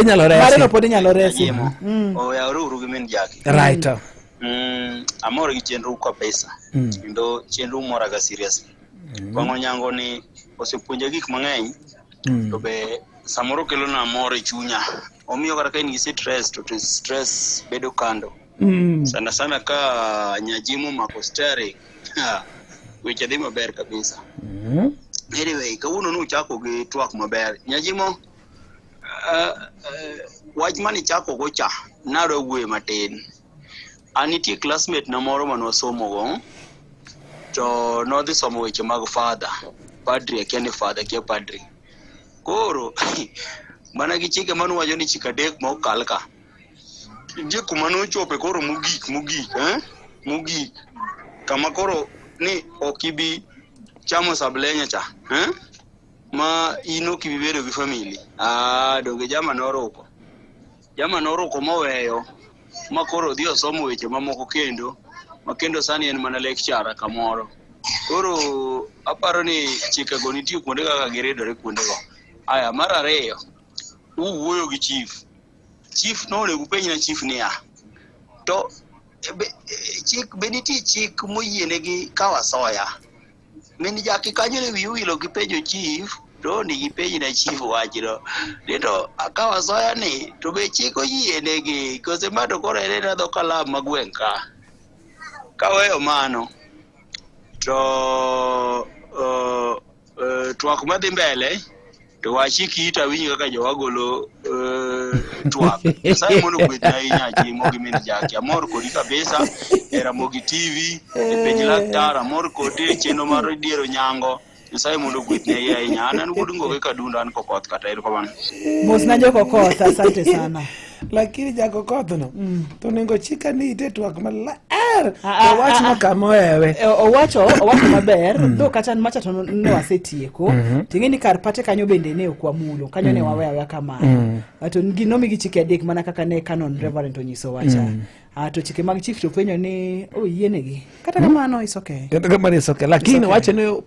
Inyalo resi. Mareno pod inyalo resi. Jimo. Oyawre uru gi min Jaki. Right. Amor gi chenro kabisa. Kendo chenro moraga seriously. Wang'o nyango ni osepuonja gik mang'eny to be samoro kelona mor e chunya. Omiyo kata ka in gi stress to stress bedo kando. Sana sana ka nyajimo omako steering. Ha, weche dhi maber kabisa. Anyway, kawuono nuchako gi twak maber. Nyajimo, wach mane ichako go cha, nadwa wuoye matin. An nitie classmate na moro mane wasomo go, to nodhi somo weche mag father. Padri, akia ni father, akia padri. Koro, mana gi chike mane uwacho ni chike adek ma ok kal ka. Nitie kuma nochope koro mogik mogik, eh? Mogik. Kama koro ni ok ibi chamo sablenya cha, eh? Ma in ok ibi bedo gi family. Ah, donge jama noruko. Jama noruko moweyo ma koro odhi osomo weche mamoko kendo, ma kendo sani en mana lecturer kamoro. Koro aparo ni chikego nitie kuonde kaka giridore kuondego. Aya, mar ariyo, uwuoyo gi chief. Chief nonego upenj na chief niya, to be, chik be nitie chik moyienegi kawo asoya? Min Jaki kanyo ne wiyi owilo gi penjo chief, to onego ipenj na chief wachno. Ni to akawo asoya ni, to be chik oyienegi? Kose ma to koro en ena dho kalam ma gweng' ka. Kaweyo mano, to twak madhi mbele to wachik ita awinj kaka jowa golo twak. Nyasaye mondo ogwedhi ahinya Jimo gi min Jaki. Amor kodi kabisa e Ramogi TV, e penj laktar, amor kodi e chenro mar diero nyango. Nyasaye mondo ogwedhni ahinya. An wuod Ngoge Kadundo, an Kokoth kata erokamano. Mosna jokokoth, asante sana. Lakini jakokoth no to onego chika ni ite twak maler Ah, to wachno kama ohewe. Owacho maber dho kata macha to ne wasetieko ting'e ni kar pate kanyo bende ne ok wamulo kanyo ne waweyo aweya kamano. To nomigi chike adek mana kaka ne Canon Reverend onyiso wacha. To chike mag chief to penjo ni oyienegi kata kamano is okay. Kata kamano is okay, lakini okay. wacho ni